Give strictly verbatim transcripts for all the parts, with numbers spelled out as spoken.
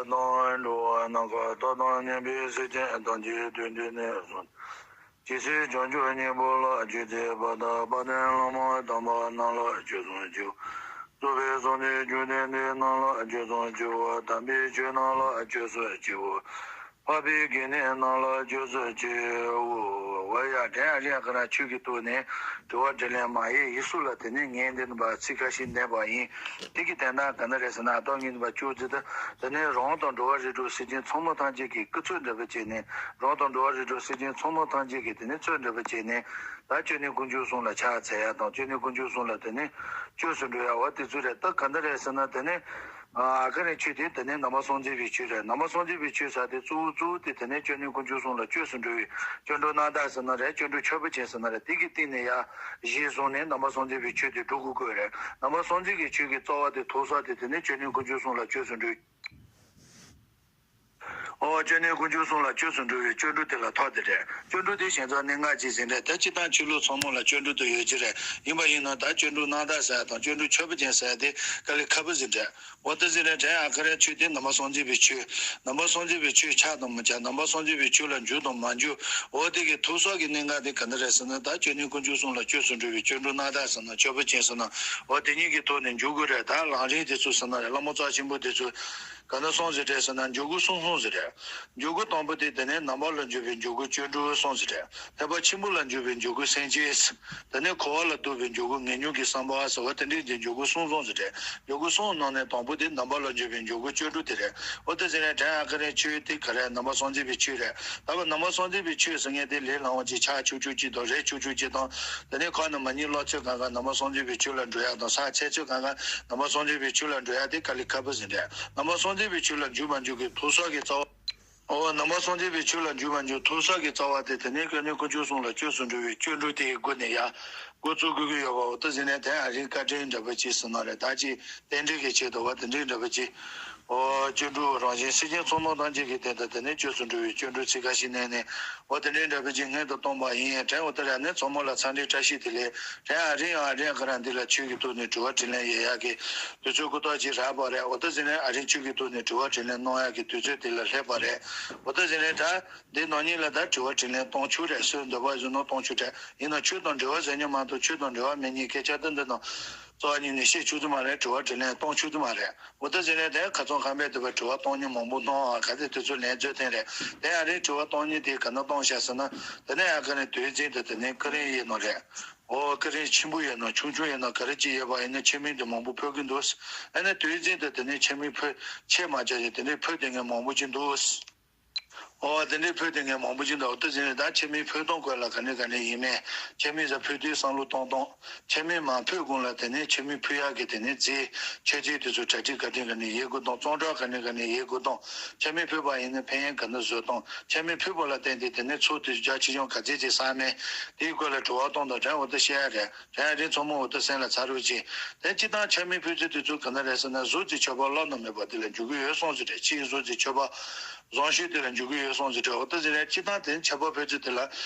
དང་འགྲོ་བ་ནམ་མཁའ་ལྟ་སྟངས་མཉམ་པའི་སེམས་ཅན་ཐམས་ཅད་དོན་དུ་གནས་སོ། ཇི་སྲིད་བྱང་ཆུབ་སྙིང་པོ་ལ་སྤྱོད་ཚེ་བར་དུ་དཔལ་ལྡན་བླ་མ་དམ་པ་རྣམས་ལ་སྤྱོད་གསུམ་སྤྱོད། རྫོགས་པའི་སངས་རྒྱས་བཅོམ་ལྡན་འདས་རྣམས་ལ་སྤྱོད་གསུམ་སྤྱོད། དམ་པའི་ཆོས་རྣམས་ལ་སྤྱོད་གསུམ་སྤྱོད། འཕགས་པའི་དགེ་འདུན་རྣམས་ལ་སྤྱོད་གསུམ་སྤྱོད། འོ་ཡ། དེ་ཡང་རིང་ཁ་ར་ཆོས་ཀྱི་ཐོག་ནས་དྲི་བ་དྲིས་ལན་མ་ཡེ་ཡིན་སུ་ལ་དེ་ནས་ངས་འདི་འདྲ་བ་ཚིག་ཁ་ཤས་འདེབས་པ་ཡིན། དེ་གི་དོན་དག་ག་འདྲ་རེད་ཟེར་ན། ད་ངས་འདི་འདྲ་བ་ཅོ་ཙི་ད་དེ་ནས་རང་དང་འགྲོ་བ་རིགས་དྲུག་སེམས་ཅན་ཚང་མ་ཐམས་ཅད་ཀྱི་སྐུ་ཚེ་འདྲ་བ་བྱས་ནས། རང་དང་འགྲོ་བ་རིགས་དྲུག་སེམས་ཅན་ཚང་མ་ཐམས་ཅད་ཀྱི་དེ་ནས་ཚེ་འདྲ་བ་བྱས་ནས། ད་བཅོམ་ལྡན་དཀོན་མཆོག་གསུམ་ལ་ཕྱག་འཚལ་ཡ་དང་། བཅོམ་ལྡན་དཀོན་མཆོག་གསུམ་ལ་དེ་ནས་བཅོས་སུ་འགྲོ་ཡ་བ་དེ་ཚོ་རེད། ད་ག་འདྲ་རེད་ཟེར་ན། དེ་ནས་ཨ་ཁ་རེ་ཆོས་དེ་དེ་ནས་ནང་པ་སངས་རྒྱས་པའི་ཆོས་རེད། ནང་པ་སངས་རྒྱས་པའི་ཆོས་ཟེར་དེ་གཙོ་བོ་གཙོ་བོ་དེ་དེ་ནས་བཅོམ་ལྡན་དཀོན་མཆོག་གསུམ་ལ་བཅོས་སུ་འགྲོ་བའི་སྐྱབས་འགྲོ་རྣམ་དག་ཟེར་ན་རེད། སྐྱབས་འགྲོ་མཆོད་པ་ཅན་ཟེར་ན་རེད། དེ་གི་སྟེང་ནས་ཡ་གཞི་བཟུང་ནས་ནང་པ་སངས་རྒྱས་པའི་ཆོས་དེ་སྒྲུབ་དགོས་ཀྱི་རེད། ནང་པ་སངས་རྒྱས་ཀྱི་ཆོས་ཀྱི་རྩ་བ་དེ་ཐོག་ས་དེ་དེ་ནས་བཅོམ་ལྡན་དཀོན་མཆོག་གསུམ་ལ་བཅོས་སུ་འགྲོ། ཨོ། བཅོམ་ལྡན་དཀོན་མཆོག་གསུམ་ལ་བཅོས་སུ་འགྲོ་བའི་སྐྱབས་འགྲོ་དེ་ལ་ཐོགས་དེ་རེད། སྐྱབས་འགྲོ་དེ་བྱས་ཙང་གནད་འགག་ཅིག་ཟིན་རེད། ད་སྤྱིར་བཏང་ཆོས་ལུགས་ཚང་མ་ལ་སྐྱབས་འགྲོ་དེ་ཡོད་ཀྱི་རེད། ཡིན་པ་ཡིན་ན་ད་སྐྱབས་འགྲོ་རྣམ་དག་ཟེར་ཡ་དང་སྐྱབས་འགྲོ་མཆོད་པ་ཅན་ཟེར་ཡ་དེ་དཀའ་ལས་ཁག་པོ་ཟིན་རེད། འོ་ད་ཟིན་རེད། དྲན་ཨ་ཁ་རེ་ཆོས་དེ་ནང་པ་སངས་རྒྱས་པའི་ཆོས། ནང་པ་སངས་རྒྱས་པའི་ཆོས་ཆགས་དང་མི་ཆགས། ནང་པ་སངས་རྒྱས་པའི་ཆོས་ལ་འཇུག་དང་མ་འཇུག། འོ་དེ་གི་ཐོག་ས་གི་གནད་འགག་དེ་ག་འདྲ་རེད་ཟེར་ན། ད་བཅོམ་ལྡན་དཀོན་མཆོག་གསུམ་ལ་བཅོས་སུ་འགྲོ་བའི་སྐྱབས་འགྲོ་རྣམ་དག་ཟེར་ན་མཆོད་པ་ཅན་ཟེར་ན། འོ་དེ་གཉིས་ཀྱི་ཐོག་ནས་འཇུག་དགོས་རེད། ད་ལམ་རིམ་དེ་ཚོ་ཟེར་ན་རེད། བླ་མ་རྩ་ཆེན་པོ་དེ་ཚོས། ག་ན་གསུངས་ཟེར་རེད་ཟེར་ན། འཇུག་སྒོ་གསུམ་གསུངས་ཟེར་རེད། འཇུག་སྒོ་དང་པོ་དེ་དེ་ནས་རྣམ་པ་ལ་འཇུག་པའི་འཇུག་སྒོ་སྐྱབས་འགྲོ་གསུངས་ཟེར་རེད། ཐེག་པ་ཆེན་པོ་ལ་འཇུག་པའི་འཇུག་སྒོ་སེམས་བསྐྱེད། དེ་ནས་འཁོར་བ་ལ་ལྡོག་པའི་འཇུག་སྒོ་ངེས་འབྱུང་གི་བསམ་པ་ཟེར་བ་དེ་འདྲའི་གི་འཇུག་སྒོ་གསུམ་གསུངས་ཟེར་རེད། འཇུག་སྒོ་གསུམ་ནང་ནས་དང་པོ་དེ་རྣམ་པ་ལ་འཇུག་པའི་འཇུག་སྒོ་སྐྱབས་འགྲོ་དེ་རེད། འོ་དེ་ཟེར་ནས་དྲན་ཨ་ཁ་རེ་ཆོས་དེ་ག་རེ། ནང་པ་སངས་རྒྱས་པའི་ཆོས་རེད། ད་བ་ནང་པ་སངས་རྒྱས་པའི་ཆོས་ཟེར་མཁན་དེ་ལས་སླ་བོ་ཅིག་ཆགས་ཆོག་ཆོག་ཅིག་དང་རེད་ཆོག་ཆོག་ཅིག་དང་། དེ་ནས་ཁ་ནས་མ་ཉན་ལབ་ཚོད་གང་ག་ནང་པ་སངས་རྒྱས་པའི་ཆོས་ལ་འགྲོ་ཡ་དང་། ཟ་ཚད་ཚོད་གང་ག་ནང་པ་སངས་རྒྱས་པའི་ཆོས་ལ་འགྲོ་ཡ་དེ་དཀའ་ལས་ཁག་པོ་ཟིན་རེད། ནང་པ་སངས་རྒྱས་པའི་ཆོས་ལ་འཇུག་མ་འཇུག་གི་ཐོག་ས་གི་རྩ་བ། འོ། ནང་པ་སངས་རྒྱས་པའི་ཆོས་ལ་འཇུག་མ་འཇུག་ཐོག་ས་གི་རྩ་བ་དེ་དེ་ནས་བཅོམ་ལྡན་དཀོན་མཆོག་གསུམ་ལ་བཅོས་སུ་འགྲོ་བའི་སྐྱབས་འགྲོ་དེའི་སྒོ་ནས་ཡ་འགོ་བཙུགས་དགོས་ཀྱི་ཡོད་པ། འོ་ད་ཟིན་ནས་དེ་ཨ་རིང་བཀའ་དྲིན་འདྲ་པོ་ཅིག་ཟེར་ན་རེད། ད་ཅིག་རྟེན་འབྲེལ་གྱི་ཆེད་དུ་བ་དེ་འདྲའི་འདྲ་པོ་ཅིག་འོ། སྐྱབས་འགྲོ་རང་གཞན་སེམས་ཅན་ཚང་མ་ཐམས་ཅད་ཀྱི་དོན་དུ་དེ་ནས་བཅོས་སུ་འགྲོ་བའི་སྐྱབས་འགྲོ་ཚིག་ཁ་ཤས་བསྣན་ནས། འོ་དེ་འདྲའི་འདྲ་པོ་ཅིག་སྔོན་དུ་བཏང་པ་ཡིན། དྲན་འོ་ད་ར་ནས་ཚང་མ་ལ་འཚམས་འདྲི་བཀྲ་ཤིས་བདེ་ལེགས། དྲན་ཨ་རིང་ཨ་རིང་ག་ར་འདི་ལ་ཆོས་ཀྱི་ཐོག་ནས་དྲི་བ་དྲིས་ལན་ཡོད་ཡག་གི་དུས་ཚོད་ཀུ་ཏོག་ཅིག་རག་པ་རེད། འོ་ད་ཟིན་ནས་ཨ་རིང་ཆོས་ཀྱི་ཐོག་ནས་དྲི་བ་དྲིས་ལན་གནང་ཡག་གི་དུས་ཚོད་དེ་ལ་སླེབས་པ་རེད། འོ་ད་ཟིན་ནས་ད་འདི་ནང་ཉིད་ལ་ད་དྲི་བ་དྲིས་ལན་གཏོང་ཆོག་རེད། སུས་འདོད་པ་བཟུང་ན་གཏོང་ཆོག་རེད། ཡིན་ན་ཆོས་དང་འབྲེལ་བ་ཟེར་མཁན་མ་གཏོགས་ཆོས་དང་འབྲེལ་བ་མེད་མཁན་སྐད་ཆ་འདི་འདི་དང་རྩ་བ་ཉིད་ནས་བཤད་ཆོག་གི་མ་རེད། དྲི་བ་དྲིས་ལན་གཏོང་ཆོག་གི་མ་རེད། འོ་ད་ཟེར་ནས་དེ་ཁ་ཚང་ཁང་པའི་དུ་བ་དྲི་བ་གཏོང་མཁན་མང་པོ་མཐོང་བ། ག་ཚོད་དུས་ཚོད་ལན་རྩོད་ཐེངས་རེད། དེ་ཡང་རེད། དྲི་བ་གཏོང་མཁན་དེ་ག་ན་གཏོང་བྱ་ཟེར་ན། དེ་ནས་ཡང་ག་ནས་དུས་རྒྱུན་དུ་དེ་ནས་ཀི་རིང་ཡིན་ནོ་རེད། འོ། ཀི་རིང་ཆེན་པོ་ཡིན་ནོ་ཆུང་ཆུང་ཡིན་ནོ་ག་རེ་ཅིག་ཡོད་པ་ཡིན་ན་ཁྱིམ་མི་དེ་མང་པོ་ཕུལ་གི་འདུག་ཨ་ནི་དུས་རྒྱུན་དུ་དེ་ནས་ཁྱིམ་མི་ཕུལ་ཆད་མ་བྱ་ཞིག་དེ་འདྲའི་ཕུལ་བསྡད་མཁན་མང་པོ་ཅིག་འདུག་འོ། དེ་འདྲའི་ཕུལ་བསྡད་མཁན་མང་པོ་ཅིག་འདུག་འོ་ད་ཟེར་ནས་ད་ཁྱིམ་མི་ཕུལ་སྟངས་སྐོར་ལ་ག་ནས་ག་ནས་ཡིན་མིན། ཁྱིམ་མི་ཟ་ཕུལ་དུས་བསམ་བློ་གཏོང་སྟངས། ཁྱིམ་མི་མ་ཕུལ་གོང་ལ་དེ་ནས་ཁྱིམ་མི་ཕུལ་ཡག་གི་དེ་ནས་རྫས་མཆོད་རྫས་དེ་ཚོ་གྲ་སྒྲིག་ག་འདྲ་ག་ནས་ཡེད་དགོས་དང་། གཙང་སྦྲ་ག་འདྲ་ག་ནས་ཡེད་དགོས་དང་། ཁྱིམ་མི་ཕུལ་བ་ཡིན་ན་ཕན་ཡོན་ག་འདྲ་བཟོ་དང་། ཁྱིམ་མི་ཕུལ་བ་ལ་བརྟེན་ཏེ་དེ་ནས་ཚོགས་དེ་རྒྱ་ཆེ་ཆུང་ག་ཚད་ཅིག་བསགས་མིན། དེའི་སྐོར་ལ་དྲི་བ་གཏོང་དང་། དྲན་འོ་ད་བཤད་ཡ་རེད། དྲན་རིང་ཚང་མ་འོ་ད་སེམས་ལ་ཚ་རུ་ཅིག་དེ་སྤྱིར་བཏང་ཁྱིམ་མི་ཕུལ་ཚུལ་དེ་ཚོ་ག་འདྲ་རེད་ཟེར་ན། གཟུགས་ཀྱི་མཆོད་པ་བླ་ན་མེད་པ་དེ་ལ་འཇུག་གི་ཡོད་གསུངས་ཟེར་རེད། ཕྱིའི་གཟུགས་ཀྱི་མཆོད་པ། བཟང་ཤོས་དེ་ལ་འཇུག་གི་ཡོད་གསུངས་ཟེར་རེད། འོ་ད་ཟེར་རེད། སྤྱིར་བཏང་དེ་མཆོད་པ་ཕུལ་ཚུལ་དེ་ལ་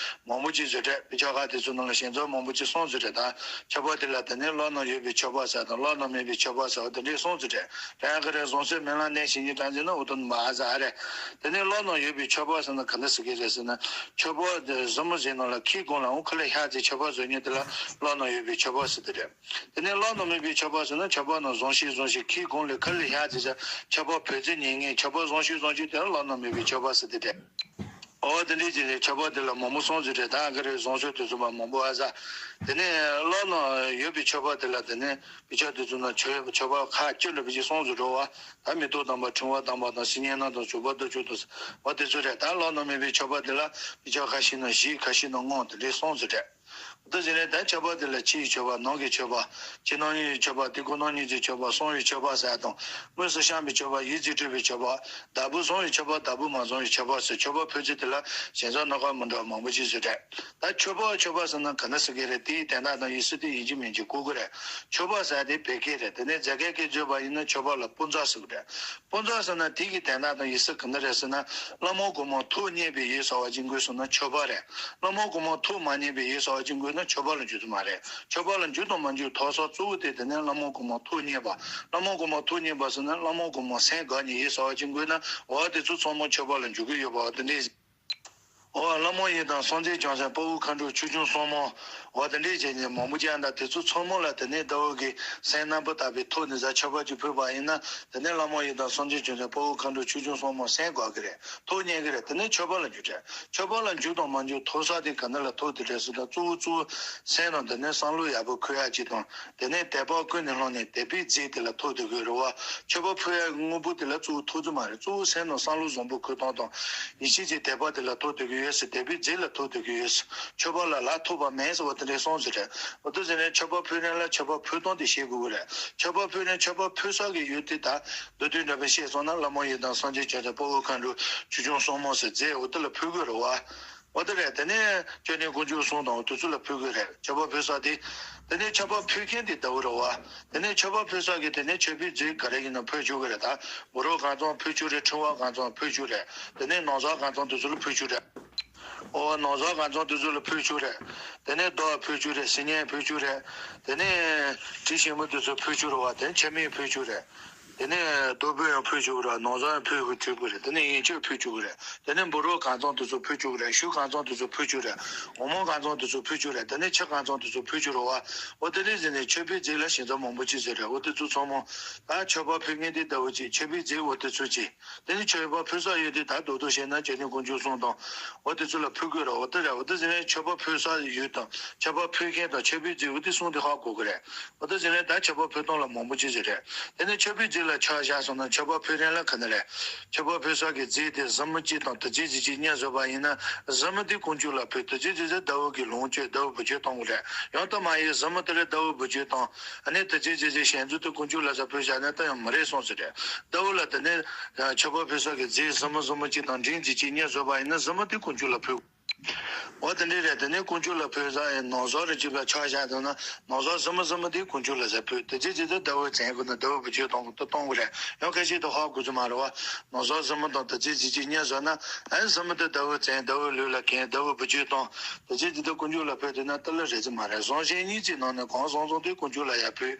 མང་པོ་ཅིག་ཟེར་རེད། དཔེ་ཆ་ཁག་དེ་ཚོ་ནང་ལ་ཞལ་རྫོགས་མང་པོ་ཅིག་གསུངས་ཟེར་རེད། ད་མཆོད་པ་དེ་ལ་དེ་ནས་བླ་ན་ཡོད་པའི་མཆོད་པ་ཟེར་དང་། བླ་ན་མེད་པའི་མཆོད་པ་ཟེར་བ་དེ་འདྲས་གསུངས་ཟེར་རེད། དེ་ཡང་ག་རེ། བཟང་སྤྱོད་སྨོན་ལམ་གནས་ཤིང་ཡིན་གྲངས་ཟེར་ན་འོ་དོ་མ་ཨ་ཟ་ཨ་རེད། དེ་ནས་བླ་ན་ཡོད་པའི་མཆོད་པ་ཟེར་ན་ག་འདྲ་ཟེར་གི་རེད་ཟེར་ན། མཆོད་པ་དེ་གཟིགས་མོ་ཟེར་ནང་ལ་ཁྱིའི་གོང་ལ་འོང་ཁ་ལ་ཧྱ་ཚེ་མཆོད་པ་བཟོ་མཁན་དེ་ལ་བླ་ན་ཡོད་པའི་མཆོད་པ་ཟེར་དེ་རེད། དེ་ནས་བླ་ན་མེད་པའི་མཆོད་པ་ཟེར་ན། མཆོད་པ་ནང་བཟང་ཤོས་བཟང་ཤོས་ཁྱིའི་གོང་ལས་ཁ་ལ་ཧྱ་ཚེ་ཟ། མཆོད་པ་བོད་ཚེ་ཉན་མཁན་མཆོད་པ་བཟང་ཤོས་བཟང་ཤོས་དེ་ལ་བླ་ན་མེད་པའི་མཆོད་པ་ཟེར་དེ་རེད། འོ་དེ་འདྲའི་ཅིག་ནས་མཆོད་པ་དེ་ལ་མང་པོ་གསུངས་ཟེར་རེད། ད་ག་རེ་བཟང་ཤོས་དེ་ཚོ་མ་མང་པོ་ཨ་ཟ། དེ་ནས་བླ་ན་ཡོད་པའི་མཆོད་པ་དེ་ལ་དེ་ནས་དཔེ་ཆ་དེ་ཚོ་ནང་མཆོད་མཆོད་པ་ཁག་བཅུ་འདྲ་པོ་ཅིག་གསུངས་ཟེར་རོ་བ། ད་མེ་ཏོག་དམ་པ་ཕྲེང་བ་དམ་པ་དང་། སིལ་སྙན་སྣ་དང་བྱུག་པ་དང་བྱུག་དང་བ་དེ་ཚོ་རེད། ད་བླ་ན་མེད་པའི་མཆོད་པ་དེ་ལ་དཔེ་ཆ་ཁ་ཤས་ནང་བཞི་ཁ་ཤས་ནང་ལྔ་དེ་འདྲའི་གསུངས་ཟེར་རེད། འོ་ད་ཟེར་ནས་ད་ཕྱི་པ་དེ་ལ་ཕྱི་ཡི་མཆོད་པ། ནང་གི་མཆོད་པ། ཕྱི་ནང་གཉིས་ཀྱི་མཆོད་པ། དེ་ཁོ་ན་ཉིད་ཀྱི་མཆོད་པ། གསང་བའི་མཆོད་པ་ཟེར་དང་། དངོས་སུ་བཤམས་པའི་མཆོད་པ། ཡིད་ཀྱིས་སྤྲུལ་པའི་མཆོད་པ། བདག་པོས་བཟུང་བའི་མཆོད་པ། བདག་པོས་མ་བཟུང་བའི་མཆོད་པ་ཟེར། མཆོད་པ་ཕུལ་ཚུལ་དེ་ལ་ཞེ་ས་སྣ་ཁ་མི་འདྲ་བ་མང་པོ་ཞིག་ཡོད་རེད། ད་མཆོད་པ་མཆོད་པ་ཟེར་ན་ག་འདྲ་ཟེར་གི་རེད། དེའི་དོན་དག་དང་ཡིན་སྲིད་དེ་ཡིན་གཅིག་མིན་གཅིག་གོ་དགོས་རེད། མཆོད་པ་ཟེར་དེ་བོད་སྐད་རེད། དེ་ནས་རྒྱ་སྐད་སྐད་བརྗོད་པ་ཡིན་ན་མཆོད་པ་ལ་སྤུན་ཟླ་ཟེར་གི་རེད། སྤུན་ཟླ་ཟེར་ན་དེ་གི་དོན་དག་དང་ཡིན་སྲིད་ག་འདྲ་རེད་ཟེར་ན། བླ་མ་གོང་མ་ཐུགས་མཉེས་པའི་ཡིད་ཟེར་བ་ཅིག་དགོས་སོང་ན་མཆོད་པ་རེད། བླ་མ་གོང་མ་ཐུགས་མ་མཉེས་པའི་ཡིད་ཟེར་བ་ཅིག་དགོས། ན་མཆོད་པ་ལ་འཇུག་རྒྱུ་མ་རེད། མཆོད་པ་ལ་འཇུག་དང་མ་འཇུག་ཐོབ་ས་གཙོ་བོ་དེ་དེ་ནས་བླ་མ་གོང་མ་ཐུགས་མཉེས་པ། བླ་མ་གོང་མ་ཐུགས་མཉེས་པ་ཟེར་ན་བླ་མ་གོང་མ་སེམས་དགའ་ནས་ཡིད་གསལ་བ་ཅིག་དགོས་ན་འོ་དེ་ཚོ་ཚང་མ་མཆོད་པ་ལ་འཇུག་གི་ཡོད་པ་འོ་དེ་འདྲས། འོ་བླ་མ་ཡི་དམ་སངས་རྒྱས་བྱང་སེམས་དཔའ་བོ་མཁའ་འགྲོ་ཆོས་སྐྱོང་སྲུང་མ། འོ་དེ་འདྲས་བྱས་ནས་མང་པོ་ཅིག་ཡང་ད་དེ་ཚོ་ཚང་མ་ལ་དེ་ནས་ཟླ་འོད་ཀྱི་སེམས་རྣམ་པར་དག་པའི་ཐུགས་ནས་ཟ་མཆོད་པ་ཅིག་ཕུལ་བ་ཡིན་ན་དེ་ནས་བླ་མ་ཡི་དམ་སངས་རྒྱས་བྱང་སེམས་དཔའ་བོ་མཁའ་འགྲོ་ཆོས་སྐྱོང་སྲུང་མ་སེམས་དགའ་གི་རེད། ཐུགས་མཉེས་ཀྱི་རེད། དེ་ནས་མཆོད་པ་ལ་འཇུག་བྱས། མཆོད་པ་ལ་འཇུག་དང་མ་འཇུག་ཐོབ་ས་དེ་ག་ནས་ལ་ཐོབ་དེ་རེད་ཟེར་ན་གཙོ་བོ་གཙོ་བོ་སེམས་ནང་དེ་ནས་བསམ་བློ་ཡག་པོ་འཁོར་ཡག་ཅིག་དང་དེ་ནས་དད་པ་ཀུན་ནས་བསླངས་ནས་དད་པའི་རྫས་དེ་ལ་ཐོབ་དེ་དགོས་རེད་བ། མཆོད་པ་ཕུལ་ཡག་གི་དངོས་པོ་དེ་ལ་གཙོ་བོ་ཐོབ་རྒྱུ་མ་རེད། གཙོ་བོ་སེམས་ནང་བསམ་བློ་བཟང་པོ་འཁོར་སྟངས་དང་ཡིད་ཆེས་ཀྱི་དད་པ་དེ་ལ་ཐོབ་དེ་དགོས་ཡོད་ཟེར། དད་པའི་རྫས་ལ་ཐོབ་དེ་དགོས་ཡོད་ཟེར། མཆོད་པ་ལ་ལ་ཐོབ་པ་མེད་ཟེར་བ་དེ་འདྲའི་གསུངས་ཟེར་རེད། འོ་དེ་ཟེར་ནས་མཆོད་པ་ཕུལ་མཁན་ལ་མཆོད་པ་ཕུལ་སྟངས་དེ་ཤེས་དགོས་ཀྱི་རེད། མཆོད་པ་ཕུལ་ནས་མཆོད་པ་ཕུལ་ས་གི་ཡུལ་དེ་ད་མདོ་དོན་འགྲེལ་པའི་བཤད་སོང་ན་བླ་མ་ཡི་དམ་སངས་རྒྱས་བྱང་སེམས་དཔའ་བོ་མཁའ་འགྲོ་ཆོས་སྐྱོང་སྲུང་མ་ཟེར་རྫས་འོ་དེ་ལ་ཕུལ་དགོས་རེད་བ། འོ་དེ་རེད། དེ་ནས་སྐྱབས་གནས་དཀོན་མཆོག་གསུམ་དང་འོ་དེ་ཚོ་ལ་ཕུལ་དགོས་རེད། མཆོད་པ་ཕུལ་ས་དེ། དེ་ནས་མཆོད་པ་ཕུལ་མཁན་དེ་ཟླ་འོད་རེད་བ། དེ་ནས་མཆོད་པ་ཕུལ་ས་གི་དེ་ནས་མཆོད་པའི་རྫས་ག་རེ་ཡིན་ན་ཕུལ་ཆོག་གི་རེད་ད། འབུ་རོ་གང་ཚང་ཕུལ་ཆོག་རེད། ཕྲེང་བ་གང་ཚང་ཕུལ་ཆོག་རེད། དེ་ནས་ནམ་བཟའ་གང་ཚང་དེ་ཚོ་ལ་ཕུལ་ཆོག་རེད། འོ་ནམ་བཟའ་གང་ཚང་དེ་ཚོ་ལ་ཕུལ་ཆོག་རེད། དེ་ནས་རྡོ་ཕུལ་ཆོག་རེད། སིལ་སྙན་ཕུལ་ཆོག་རེད། དེ་ནས་དྲི་ཞིམ་པོ་དེ་ཚོ་ཕུལ་ཆོག་རེད་བ། དེ་ནས་ཕྱེ་མར་ཕུལ་ཆོག་རེད། དེ་ནས་རྡོ་སྦུ་ཡང་ཕུལ་ཆོག་གི་རེད། ནམ་བཟའ་ཡང་ཕུལ་ཆོག་གི་རེད། དེ་ནས་ཡིན་ཆོས་ཕུལ་ཆོག་གི་རེད། དེ་ནས་འབུ་རོ་གང་ཚང་དེ་ཚོ་ཕུལ་ཆོག་གི་རེད། ཞུ་གང་ཚང་དེ་ཚོ་ཕུལ་ཆོག་རེད། འོ་མ་གང་ཚང་དེ་ཚོ་ཕུལ་ཆོག་རེད། དེ་ནས་ཕྱེ་གང་ཚང་དེ་ཚོ་ཕུལ་ཆོག་རེད་བ། འོ་དེ་རེད་ཟེར་ནས་མཆོད་པའི་རྫས་ལ་ཞིང་ཚབ་མང་པོ་ཅིག་ཟེར་རེད། འོ་དེ་ཚོ་ཚང་མ་ད་མཆོད་པ་ཕུལ་མཁན་དེ་ལྟ་བུ་ཅིག་མཆོད་པའི་རྫས་འོ་དེ་ཚོ་ཅིག་དེ་ནས་མཆོད་པ་ཕུལ་ས་ཡོད་དེ་ད་རྡོག་རྡོག་བཤད་ན་སྐྱབས་གནས་དཀོན་མཆོག་གསུམ་དང་འོ་དེ་ཚོ་ལ་ཕུལ་དགོས་རེད། འོ་དེ་རེད། འོ་དེ་ཟེར་ནས་མཆོད་པ་ཕུལ་ས་ཡོད་དང་མཆོད་པ་ཕུལ་མཁན་དང་མཆོད་པའི་རྫས་འོ་དེ་གསུམ་དེ་ཧ་གོ་གི་རེད། འོ་དེ་ཟེར་ནས་ད་མཆོད་པ་ཕུལ་སྟངས་ལ་མང་པོ་ཅིག་ཟེར་རེད། དེ་ནས་མཆོད་པའི་རྫས་ལ་ཆ་བཞག་སོང་ན་མཆོད་པ་ཕུལ་མཁན་ལ་ག་ནས་རེད། མཆོད་པ་ཕུལ་ས་གི་རྫས་དེ་གཟིགས་མོ་གཅིག་དང་དེ་རྗེས་གཅིག་གཅིག་གཉིས་བཟོས་པ་ཡིན་ན་གཟིགས་མོ་དེ་དཀོན་མཆོག་ལ་ཕུལ། དེ་རྗེས་གཅིག་དེ་ཟླ་འོད་ཀྱི་ལོངས་སྤྱོད་ཟླ་འོད་བུ་རྒྱུད་གཏོང་གི་རེད། ཡང་ད་མ་ཡིན་གཟིགས་མོ་དེ་རེད་ཟླ་འོད་བུ་རྒྱུད་གཏོང་། ཨ་ནི་དེ་རྗེས་གཅིག་གཅིག་ཞལ་འཛུམ་དེ་དཀོན་མཆོག་ལ་ཟ་ཕུལ་བཞག་ན་ད་ཡང་མི་རེད་གསུངས་ཟེར་རེད། ཟླ་འོད་ལ་དེ་ནས་མཆོད་པ་ཕུལ་ས་གི་རྫས་གཟིགས་མོ་གཟིགས་མོ་གཅིག་དང་འབྲིང་གཅིག་གཅིག་གཉིས་བཟོས་པ་ཡིན་ན་གཟིགས་མོ་དེ་དཀོན་མཆོག་ལ་ཕུལ། འོ་དེ་འདྲས་རེད། དེ་ནས་དཀོན་མཆོག་ལ་ཕུལ་ས་ཡིན་ནམ་བཟའ་རེ་གཅིག་ལ་ཆ་བཞག་འདུག་ན་ནམ་བཟའ་གཟིགས་མོ་གཟིགས་མོ་དེ་དཀོན་མཆོག་ལ་ཟ་ཕུལ། དེ་རྗེས་གཅིག་དེ་ཟླ་འོད་བཙན་དགོས་ན་ཟླ་འོད་བུ་རྒྱུད་གཏོང་དགོས་ད་གཏོང་དགོས་རེད། ཡང་ཁ་ཤས་དེ་ཧ་གོ་རྒྱུ་མ་རེད་བ། ནམ་བཟའ་གཟིགས་མོ་དང་དེ་རྗེས་གཅིག་གཅིག་གཉིས་བཟོས་ན་ཨ་ནི་གཟིགས་མོ་དེ་ཟླ་འོད་བཙན་ཟླ་འོད་ལུས་ལ་གན་ཟླ་འོད་བུ་རྒྱུད་གཏོང་། དེ་རྗེས་གཅིག་དེ་དཀོན་མཆོག་ལ་ཕུལ་དེ་ན་དེ་ལ་རེད་ཟེར་མ་རེད། བཟང་ཞན་གཉིས་ཀྱི་ནང་ནས་གང་བཟང་བཟང་དེ་དཀོན་མཆོག་ལ་ཡར་ཕུལ།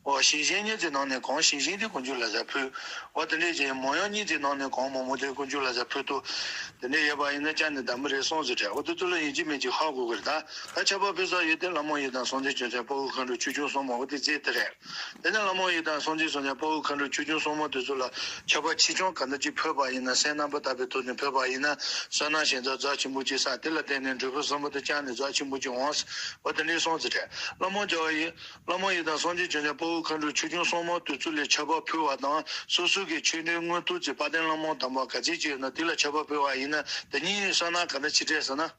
འོ་ཞན་ཞན་གཉིས་ཀྱི་ནང་ནས་གང་ཞན་ཞན་དེ་དཀོན་མཆོག་ལ་ཡར་ཕུལ། འོ་དེ་འདྲས་ཀྱི་མང་ཡང་གཉིས་ཀྱི་ནང་ནས་གང་མང་མང་དེ་དཀོན་མཆོག་ལ་ཡར་ཕུལ་ཐུབ། དེ་འདྲས་ཡོད་པ་ཡིན་ན་ཅང་ནས་འདའ་མི་རེད་གསུངས་ཟེར་རེད། འོ་དེ་ཚོ་ལ་ཡིན་གཅིག་མིན་གཅིག་ཧ་གོ་གི་རེད་ད། ད་མཆོད་པ་ཕུལ་ས་ཡོད་དེ་བླ་མ་ཡི་དམ་སངས་རྒྱས་བྱང་སེམས་དཔའ་བོ་མཁའ་འགྲོ་ཆོས་སྐྱོང་སྲུང་མ་འོ་དེ་རྫས་དེ་རེད། དེ་ནས་བླ་མ་ཡི་དམ་སངས་རྒྱས་བྱང་སེམས་དཔའ་བོ་མཁའ་འགྲོ་ཆོས་སྐྱོང་སྲུང་མ་དེ་ཚོ་ལ་མཆོད་པ་ཆེ་ཆུང་ག་འདྲ་ཅིག་ཕུལ་བ་ཡིན་ན་སེམས་རྣམ་པར་དག་པའི་ཐོག་ནས་ཕུལ་བ་ཡིན་ན་བསོད་ནམས་ཞིང་ཚབ་རྩ་ཆེན་པོ་ཅིག་བསགས། དེ་ལ་བརྟེན་ནས་འབྲས་བུ་གསུམ་པོ་དེ་ཅང་ནས་རྩ་ཆེན་པོ་ཅིག་འོང་། འོ་དེ་འདྲས་གསུངས་ཟེར་རེད། བླ་མ་མཇལ་བ་ཡིན། བླ་མ་ཡི་དམ་སངས་རྒྱས་བྱང་སེམས་དཔའ་བོ་མཁའ་འགྲོ་ཆོས་སྐྱོང་སྲུང་མ་དེ་ཚོ་ལ་མཆོད་པ་ཕུལ་བ་དང་སོ་སོ་གི་ཆོས་འབྲེལ་དངོས་གཏུགས་ཀྱི་དཔལ་ལྡན་བླ་མ་དམ་པ་ག་ཚད་ཅིག་ཡོད་ན་དེ་ལ་མཆོད་པ་ཕུལ་བ་ཡིན་ན་དེ་གཉིས་བསོད་ནམས་ག་འདྲ་ཆེ་དྲགས་ཟེར་ན།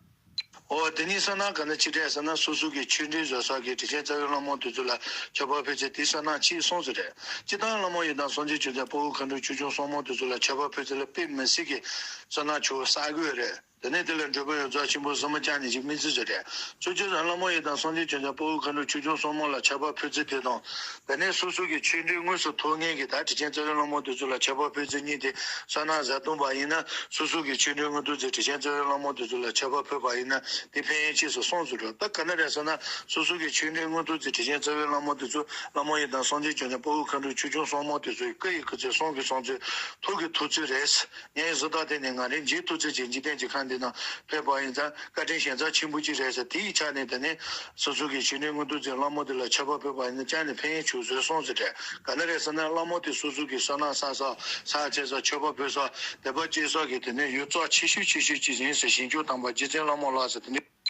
འོ་དེ་གཉིས་བསོད་ནམས་ག་འདྲ་ཆེ་དྲགས་ཟེར་ན་སོ་སོ་གི་ཆོས་འབྲེལ་བཟོ་ས་གི་དྲིན་ཅན་རྩ་བའི་བླ་མ་དེ་ཚོ་ལ་མཆོད་པ་ཕུལ་ཚེ་དེ་བསོད་ནམས་ཆེ་གསུངས་ཟེར་རེད། སྤྱིར་བཏང་བླ་མ་ཡི་དམ་སངས་རྒྱས་བྱང་སེམས་དཔའ་བོ་མཁའ་འགྲོ་ཆོས་སྐྱོང་སྲུང་མ་དེ་ཚོ་ལ་མཆོད་པ་ཕུལ་ཚེ་ལ་དཔེ་མི་སྲིད་ཀྱི་བསོད་ནམས་ཆེ་བོ་བསགས་དགོས་རེད། དེ་ནས་དེ་ལ་འབྲས་བུ་ཡང་རྩ་ཆེན་པོ་གཟིགས་མོ་ཅང་ནས་ཅིག་སྨིན་ཚུལ་ཟེར་རེད། སྤྱོད་ཆོས་དང་བླ་མ་ཡི་དམ་སངས་རྒྱས་བྱང་སེམས་དཔའ་བོ་མཁའ་འགྲོ་ཆོས་སྐྱོང་སྲུང་མ་ལ་མཆོད་པ་ཕུལ་ཚུལ་དེ་དང་། དེ་ནས་སོ་སོ་གི་ཆོས་འབྲེལ་དངོས་སུ་ཐོབ་མཁན་གྱི་ད་དྲིན་ཅན་རྩ་བའི་བླ་མ་དེ་ཚོ་ལ་མཆོད་པ་ཕུལ་ཚུལ་གཉིས་དེ་བསོད་ནམས་ཟད་གཏོང་པ་ཡིན་ན་སོ་སོ་གི་ཆོས་འབྲེལ་དངོས་གཏུགས་ཚེ་དྲིན་ཅན་རྩ་བའི་བླ་མ་དེ་ཚོ་ལ་མཆོད་པ་ཕུལ་བ་ཡིན་ན་དེ་ཕན་ཡོན་ཆེ་སུ་གསུངས་སུ་འགྲོ། ད་ག་ན་རེད་ཟེར་ན་སོ་སོ་གི་ཆོས་འབྲེལ་དངོས་གཏུགས་ཚེ་དྲིན་ཅན་རྩ་བའི་བླ་མ་དེ་ཚོ་བླ་མ་ཡི་དམ་སངས་རྒྱས་བྱང་སེམས་དཔའ་བོ་མཁའ་འགྲོ་ཆོས་སྐྱོང་སྲུང་མ་དེ་ཚོའི་སྐུ་ཡི་སྐུ་ཚེ་གསུང་གི་གསུང་ཚེ་ཐུགས་ཀྱི་ཐུགས་ཚེ་རེད། ངའི་གཟུགས་དག་དེ་ནི་ང་རའི་འཇིག་ཐུབ་ཚོད་ཀྱི་འཇིག་རྟེན་གྱི་ཁམས་འདི་ན་ཕེབས་པ་ཡིན་ཙང་བཀའ་དྲིན་ཞེ་ཚ་ཆེན་པོ་ཅིག་རེད་ཟེར། དེའི་ཆ་ནས་དེ་ནས་སོ་སོ་གི་ཆོས་འབྲེལ་དངོས་གཏུགས་ཚེ་བླ་མ་དེ་ལ་མཆོད་པ་ཕུལ་བ་ཡིན་ན་ཅང་ནས་ཕན་ཡོན་ཆེ་བཟོས་སོང་ཟེར་དྲན། ག་ན་རེད་ཟེར་ན་བླ་མ་དེ་སོ་སོ་གི་བསོད་ནམས་བསགས་ས་ཕྱག་འཚལ་ས་མཆོད་པ་ཕུལ་ས་དད་པ་སྐྱེ་ས་གི་དེ་ནས་ཡུལ་ཙམ་ཆེ་ཤོས་ཆེ་ཤོས་ཅིག་ཡིན་ཟེར། ཞིང་སྐྱོང་དམ་པ་རྗེ་བཙུན་བླ་མ་ལགས་ཟེར་དེ་ནས།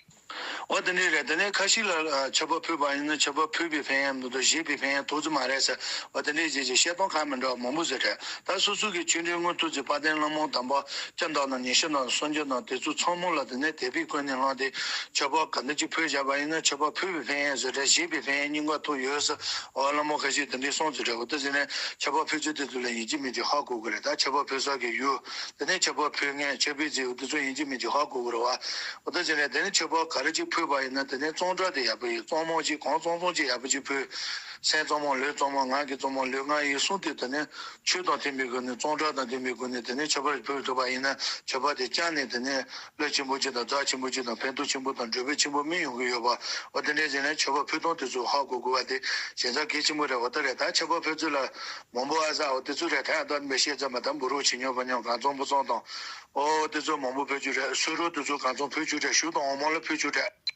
འོ་དེ་འདྲས་རེད། དེ་ནས་ཁ་ཤས་ལ་ཨ་མཆོད་པ་ཕུལ་བ་ཡིན་ན་མཆོད་པ་ཕུལ་བའི་ཕན་ཡོན་མི་འདུག་བཞེས་པའི་ཕན་ཡོན་ཐོགས་རྒྱུ་མ་རེད་ཟེར། འོ་དེ་འདྲས་བྱས་བྱས་བཤད་སྟངས་ཁ་མི་འདྲ་བ་མང་པོ་ཟེར་རེད། ད་སོ་སོ་གི་ཆོས་འབྲེལ་དངོས་གཏུགས་ཀྱི་དཔལ་ལྡན་བླ་མ་དམ་པ་སྐྱབས་དང་ནི་ཉི་ཤུ་དང་སུམ་ཅུ་དང་དེ་ཚོ་ཚང་མ་ལ་དེ་ནས་དད་པའི་ཀུན་ནས་བསླངས་ཏེ་མཆོད་པ་ག་འདྲ་ཅིག་ཕུལ་བཞག་པ་ཡིན་ན་མཆོད་པ་ཕུལ་བའི་ཕན་ཡོན་ཟེར་རེད། བཞེས་པའི་ཕན་ཡོན་གཉིས་ཀ་ཐོགས་ཡོད་ཟེར། འོ་བླ་མ་ཁ་ཤས་དེ་འདྲས་གསུངས་ཟེར་རེད། འོ་དེ་ཟེར་ནས་མཆོད་པ་ཕུལ་ཚུལ་དེ་ཚོ་ལ་ཡིན་གཅིག་མིན་གཅིག་ཧ་གོ་དགོས་རེད། ད་མཆོད་པ་ཕུལ་ས་གི་ཡུལ། དེ་ནས་མཆོད་པ་ཕུལ་མཁན་མཆོད་པའི་རྫས་འོ་དེ་ཚོ་ཡིན་གཅིག་མིན་གཅིག་ཧ་གོ་དགོས་རེད་བ། འོ་ད་ཅི་ནས་དེ་ནས་མཆོད་པ་ག་རེ་ཅིག་ཕུལ་བ་ཡིན་ན་དེ་ནས་གཙང་སྦྲ་དེ་ཡག་པོ་ཡིན། གཙང་མ་ཅིག་གང་གཙང་གཙང་ཅིག་ཡག་པོ་ཅིག་ཕུལ། སེམས་གཙང་མ་ལུས་གཙང་མ་ངག་གི་གཙང་མ་ལུས་ངག་ཡིད་གསུམ་དེ་དེ་ནས་ཆོས་དང་མཐུན་པའི་སྒོ་ནས་གཙང་སྦྲ་དང་ལྡན་པའི་སྒོ་ནས་དེ་ནས་མཆོད་པ་ཕུལ་ཐུབ་པ་ཡིན་ན་མཆོད་པ་དེ་བསྐྱངས་ནས་དེ་ནས་བློ་ཆེན་པོ་ཅིག་དང་རྫ་ཆེན་པོ་ཅིག་དང་ཕན་ཐོགས་ཆེན་པོ་དང་འབྲས་བུ་ཆེན་པོ་སྨིན་ཡོང་གི་ཡོད་པ། འོ་དེ་འདྲ་བྱས་ནས་མཆོད་པ་ཕུལ་སྟངས་དེ་ཚོ་ཧ་གོ་དགོས་པ་དེ་ཞེ་དྲག་གལ་ཆེན་པོ་རེད། འོ་ད་རེད། ད་མཆོད་པ་ཕུལ་ཚུལ་ལ་མང་པོ་ཨ་ཟ་འོ་དེ་ཚོ་རེད། ད་ད་མི་བཤད་ཙམ་མ་ད་འབུ་རོགས་བྱེད་ཉོ་པ་ཉོ་གང་ཚོང་པོ་ཚོང་དང་། འོ་དེ་ཚོ་མང་པོ་ཕུལ་རྒྱུ་རེད། སུ་རོགས་དེ་ཚོ་གང་ཚོང་ཕུལ་རྒྱུ་རེད། ཞུ་དང་འོ་མ་ལ་ཕུལ་རྒྱུ་རེད།